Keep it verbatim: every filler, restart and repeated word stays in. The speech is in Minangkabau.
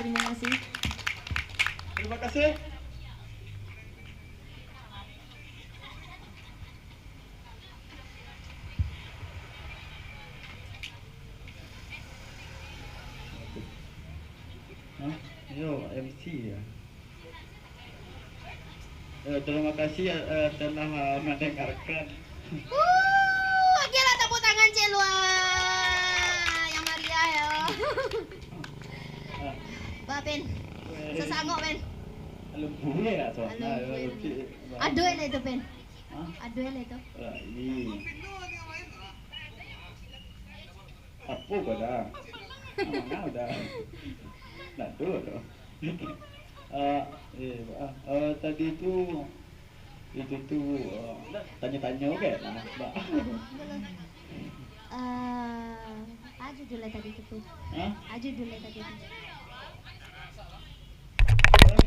Terima kasih. Terima kasih. Hah? Yo, M C ya. Eh, terima kasih, eh, telah, eh, mendengarkan. Wuh, oke lah, tepuk tangan cek lu, ah. Yang meriah ya. Ah. Ba, Pen. Weh. Sasangok, Pen. Lumpuah ya, so. Lumpuah. Nah, lumpuah. Aduh, lah itu, Pen. Hah? Aduh, lah itu. Lah, ini. Apo ko dah? Manga dah? Nak tu tu. Ah, eh, ah, eh, tadi tu, itu tu, ah, tanyo-tanyo kan? Ah, ba. Eh, apo judulnyo tadi tu, Pen? Hah? Apo judulnyo tadi tu?